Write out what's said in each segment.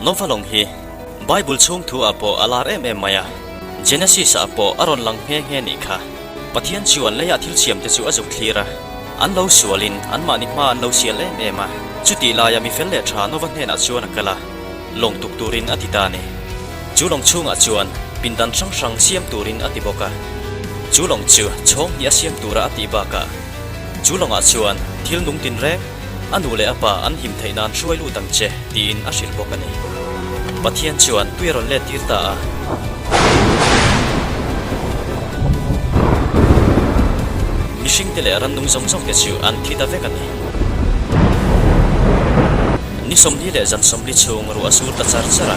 Nova lawng hi Bible chhung thu ah pawh a lar em em mai a, Genesis ah pawh a rawn lang nghe nghe nih kha. Pathian chuan leiah thil siam te chu a zuk thlir a, an lo sualin anmahni hma an lo sial em em a. Chutih laia mi fel leh tha Nova hnenah chuan a kal a, lawng tuk turin a ti ta a ni. Chu lawng chhungah chuan pindan hrang hrang siam turin a ti bawk a. Chu lawng chu chhawng hnih a siam tura a tih bakah chu lawngah chuan thil nung tin reng a nu leh a pa an him theih nan hruai lut ang che tiin a hrilh bawk a ni. Pathian chuan tui a rawn let tir ta a. Mihringte leh rannung zawng zawngte chu an thi ta vek a ni. Ni sawmli leh zan sawmli chhung ruah a sur ta char char a.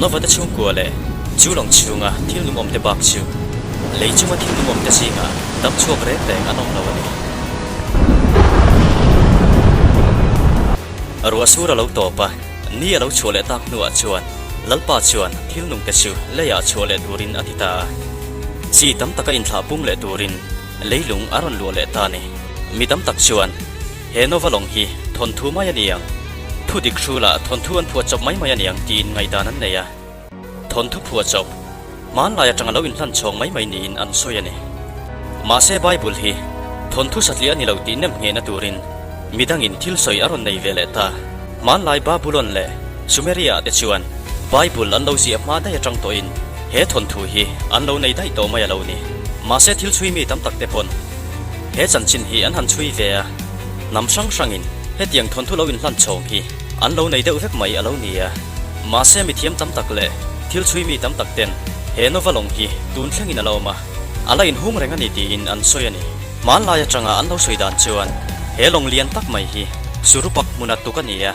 Nova te chhungkua leh chu lawng chhunga thil nung awmte bak chu lei chunga thil nung awmte zingah dam chhuak reng reng an awm lo a ni. Ruah sur a lo tawp a, ni a lo chhuah leh tak hnuah chuan Lalpa chuan thil nungte chu leiah chhuah leh turin a ti ta a. Chi tam taka inthlah pung leh turin leilung a rawn luah leh ta a ni. Mi tam tak chuan he Nova lawng hi thawnthu mai a ni ang, thu dik hrulah thawnthu an phuah chawp mai mai a ni ang tiin ngaihdan an nei a. Thawnthu phuah chawp, hmanlai atanga lo inhlan chhawng mai mai niin an sawi a ni. Mahse Bible hi thawnthu satliah a ni lo tih nem nghehna turin midangin thil sawi a rawn nei ve leh ta. Hmanlai Babulon leh Sumeria ah te chuan Bible an lo ziah hma daih atang tawhin he thawnthu hi an lo nei daih tawh mai a lo ni. Mahse thil chhui mi tam tak te pawn he chanchin hi an han chhui ve a, hnam hrang hrangin hetiang thawnthu lo inhlan chhawng hi an lo nei deuh vek mai a lo ni a. Mahse mithiam tam tak leh thil chhui mi tam tak ten he Nova lawng hi tun thlengin a la awm a, a la inhung reng a ni tiin an sawi a ni. Hmanlai atanga an lo sawi dan chuan he lawng lian tak mai hi Surupak hmuna tuk a ni a,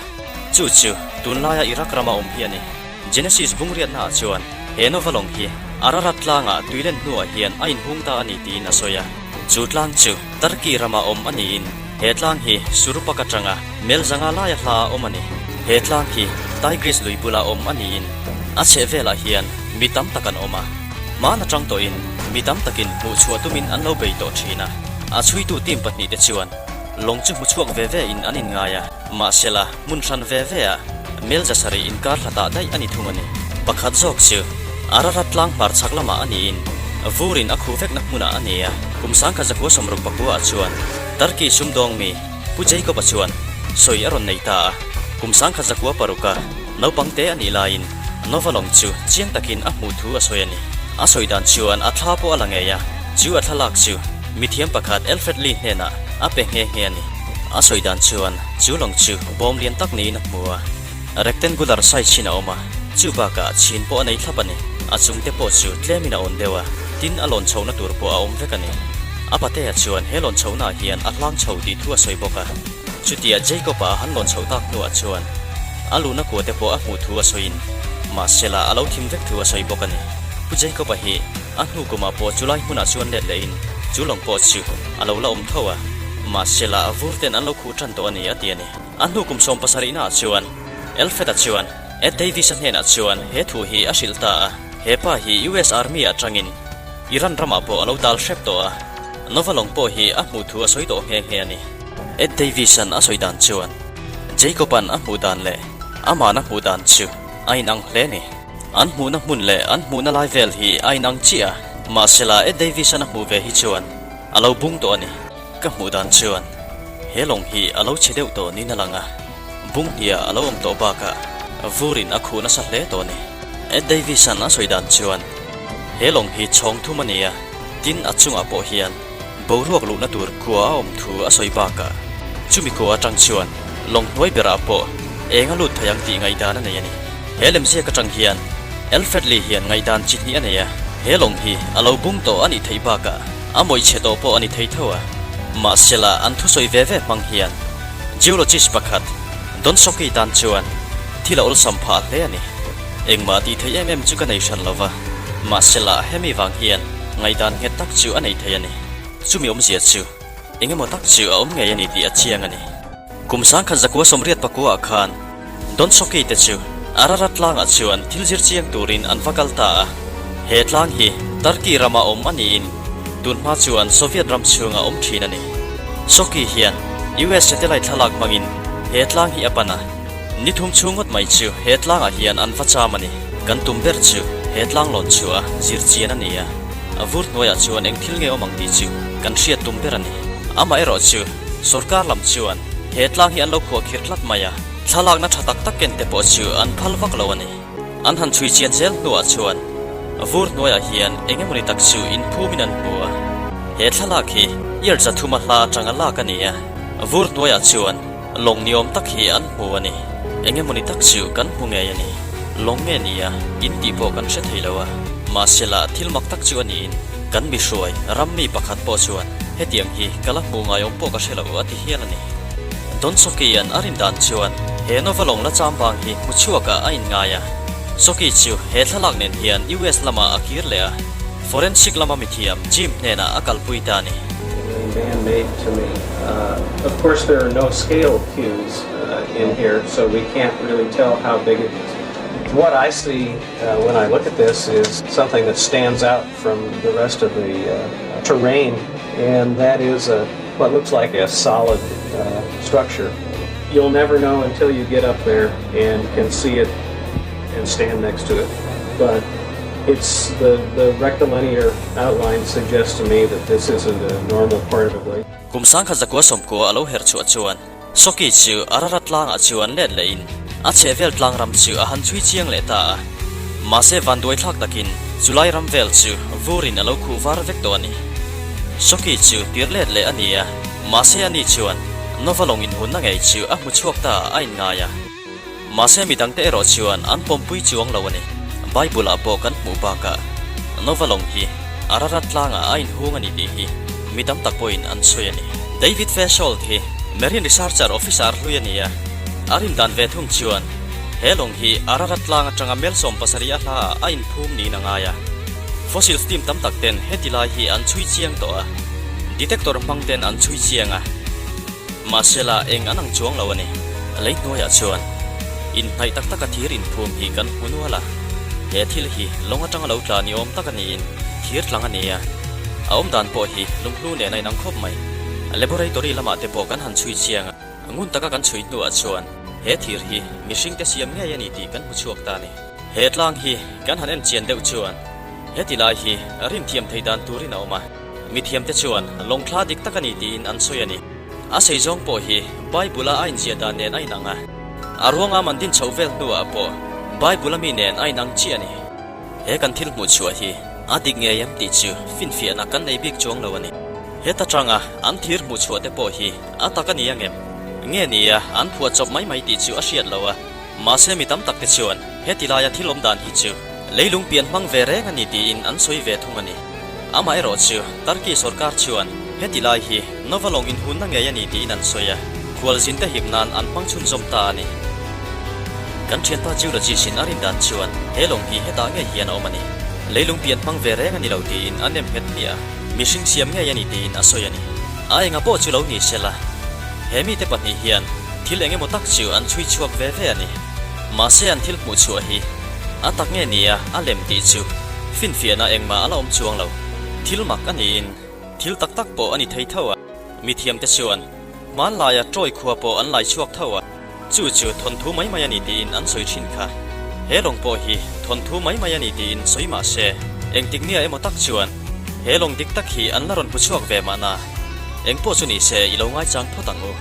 chu chu tunlaia Iraq rama awm hi a ni. Genesis bungriatna ah chuan he Nova lawng hi Ararat tlangah tuilen hnuah hian a inhung ta a ni tiin a sawi a. Chu tlang chu Turkey rama awm a niin he tlang hi Surupak atanga mel zanga laia hla a awm a ni. He tlang hi Tigris lui bula awm a niin a chhehvelah hian mi tam tak an awm a. Hmaan atang tawhin mi tam takin hmuhchhuah tumin an lo bei tawh thin a. A chhuitu team pahnihte chuan lawng chu hmuchhuak ve ve in an inngai a. Mahsela, hmun hran ve ve ah mel zasarih inkar hlatah daih a ni thung a ni. Pakhat zawk chu Ararat tlang hmar chhak lamah a niin vurin a khuh vekna hmunah a ni a. Kum sangkhat zakua sawmruk pakua ah chuan Turkey sumdawng mi Pu Jacob-a chuan sawi a rawn nei ta a. Kum sangkhat zakua paruka naupang te a nih laiin Nova lawng chu chiang takin a hmuh thu a sawi a ni. A sawi dan chuan a thla pawh a la ngei a, chu a thlalak chu mithiam pakhat Alfred Lee hnenah a pe nghe nghe a ni. A sawi dan chuan chu lawng chu bawm lian tak niin a hmu a, rectangular size in a awm a, chu bakah chhin pawh a nei thlap a ni. A chung te pawh chu tlemin a awn deuh a, tin a lawn chhohna tur pawh a awm vek a ni. A patea chuan he lawn chhohnaah hian a hlang chho tih thu a sawi bawk a, chutia Jacob-a a han lawn chhoh tak hnuah chuan a luhna kua te pawh a hmuh thu a sawiin mahsela a lo thim vek thu a sawi bawk a ni. Pu Jacob-a hi a hnu kumah pawh chulai hmunah chuan let lehin chu lawng pawh chu a lo la awm tho a. Mahsela a vur ten an lo khuh tan tawh a ni a ti a ni. A hnu kum sawm pasarihnaah chuan Elfeta chuan Ed Davis-a hnenah chuan he thu hi a hrilh ta a. He pa hi US Army ah tangin Iran ramah pawh a lo dal hrep tawh a, Nova lawng pawh hi a hmuh thu a sawi tawh nghe nghe a ni. Ed Davis-a'n a sawi dan chuan Jacob-a'n a hmuh dan leh ama'n a hmuh dan chu a inang hle a ni. An hmuhna hmun leh an hmuhna lai vel hi a inang chiah a, mahsela Ed Davis-a'n a hmuh ve hi chuan a lo bung tawh a ni. Ka hmuh dan chuan he lawng hi a lo chhe deuh tawh niin a lang a, bung hniah a lo awm tawh bakah vurin a khuh nasa hle tawh a ni. Ed Davis-a'n a sawi dan chuan he lawng hi chhawng thum a ni a, tin a chungah pawh hian boruak luhna tur kua a awm thu a sawi bakah chumi kua atang chuan lawng hnuai berah pawh eng a lut thei ang tih ngaihdan a nei a ni. He lemziak atang hian Alfred Lee hian ngaihdan chi hnih a nei a, he lawng hi a lo bung tawh a nih theih bakah a mawih chhe tawh pawh a ni thei tho a. Mahsela an thusawi ve ve hmang hian geologist pakhat Don Socky tan chuan thil a awlsam phah hle a ni. Engmah tih theih em em chu ka nei hran lo va, mahsela hemi vang hian ngaihdan nghet tak chu a nei thei a ni. Chumi awmzia chu engemaw tak chu a awm ngei a ni tih a chiang a ni. Kum sangkhat zakua sawmriat pakuaah khan Don Socky te chu Ararat tlangah chuan thil zir chiang turin an va kal ta a. He tlang hi Turkey rama awm a niin tun hma chuan Soviet ram chhunga awm thin a ni. Socky hian. US satellite thlalak hmangin he tlang hi a pan a. Ni thum chhung ngawt mai chu he tlangah hian an va cham a ni. Kan tum ber chu he tlang lawn chhuah a zir chian a ni a, a vur hnuaiah chuan eng thil nge awm ang tih chu kan hriat tum ber a ni. Amaherawh chu sorkar lam chuan he tlang hi an lo khuahkhir tlat mai a, thlalakna tha tak tak ken te pawh chu an phal vak lo a ni. An han chhui chian zel hnuah chuan vur hnuaiah hian eng emawni tak chu inphumin an hmu a. He thlalak hi yard zathuma hla atanga lak a ni a, vur hnuaiah chuan lawng ni awm tak hi an hmu a ni. Eng emawni tak chu kan hmu ngei a ni. Lawng nge nia in tih pawh kan hre thei lo a, mahsela thil mak tak chu a niin kan mi hruai ram mi pakhat pawh chuan hetiang hi ka la hmuh ngai awm pawh ka hre lo a ti hial a ni. Don Soki-a'n a rin dan chuan he Nova lawng la cham vang hi hmu chhuakah a inngai a. Soki chu he thlalak nen hian US lamah a kir leh a, forensic lama mithiam Jim hnenah a kalpui ta a ni. Man-made to me. Of course there are no scale cues in here so we can't really tell how big it is. What I see when I look at this is something that stands out from the rest of the terrain and that is a what looks like a solid structure. You'll never know until you get up there and can see it and stand next to it. But it's the the rectilinear outline suggests to me that this isn't a normal part of a lake. Kum 1990 a lo her chhuah chuan Soki chu Ararat tlangah chuan let lehin a chhehvel tlang ram chu a han chhui chiang leh ta a. Mahse vanduai thlak takin chulai ram vel chu vurin a lo khuh var vek tawh a ni. Soki chu tir let leh a ni a, mahse ani chuan Nova lawng inhunna ngei chu a hmu chhuak ta a inngai a. Mahse midangte erawh chuan an pawmpui chuang lo a ni. Bible-ah pawh kan hmuh bakah Nova lawng hi Ararat tlangah a inhung a ni tih hi mi tam tak pawhin an sawi a ni. David Feshold hi Marine Researcher Officer hlui a ni a, a rindan ve thung chuan he lawng hi Ararat tlang atanga mel 70 a hlaah a inphum niin a ngai a. Fossils team tam tak ten heti lai hi an chhui chiang tawh a, detector hmang ten an chhui chiang a. Mahsela eng an ang chuang lo a ni. Lei hnuaiah chuan inhnaih tak taka thir inphum hi kan hmu nual a. He thil hi lawng atanga lo tla ni awm tak a niin thir tlang a ni a. A awm dan pawh hi lunghlu nen a inang khawp mai. Laboratory lamah te pawh kan han chhui chiang a, ngun taka kan chhui hnuah chuan he thir hi mihringte siam ngei a ni tih kan hmu chhuak ta a ni. He tlang hi kan han en chian deuh chuan heti lai hi rinthiam thei dan turin a awm a. Mithiamte chuan lawng thla dik tak a ni tiin an sawi a ni. A sei zawng pawh hi Bible-a a inziah dan nen a inang a. A ruanga man din chhoh vel hnuah pawh Bible-a mi nen a inang chiah a ni. He kan thil hmuh chhuah hi a dik ngei em tih chu finfiahna kan nei bik chuang lo a ni. Heta tanga an thir hmuh chhuah te pawh hi a tak a ni ang em? Nge ni a an phuah chawp mai mai tih chu a hriat lo a. Mahse mi tam tak te chuan heti laia thil awm dan hi chu leilung pian hmang ve reng a ni tiin an sawi ve thung a ni. Amaherawh chu Turkey sorkar chuan heti lai hi Nova lawng inhunna ngei a ni tiin an sawi a, khualzin te hip nan an hmang chhunzawm ta a ni. Kan thianpa geologist in a rin dan chuan he lawng hi hetah ngei hian a awm a ni. Leilung pian hmang ve reng a ni lo tiin a nem nghet hmiah a, mihring siam ngei a ni tiin a sawi a ni. A enga pawh chu lo ni sela, he mite pahnih hian thil eng emaw tak chu an chhui chhuak ve ve a ni. Mahse an thil hmuh chhuah hi a tak nge nia a lem tih chu finfiahna engmah a la awm chuang lo. Thil mak a niin thil tak tak pawh a ni thei tho a. Mithiamte chuan hmanlaia Troy khua pawh an lai chhuak tho a, chu chu thawnthu mai mai a ni tiin an sawi thin kha. He lawng pawh hi thawnthu mai mai a ni tiin sawi mah se, engtik nia emaw tak chuan he lawng dik tak hi an la rawn hmu chhuak ve mahna. Engpawh chu ni se i lo ngaichang phawt ang u.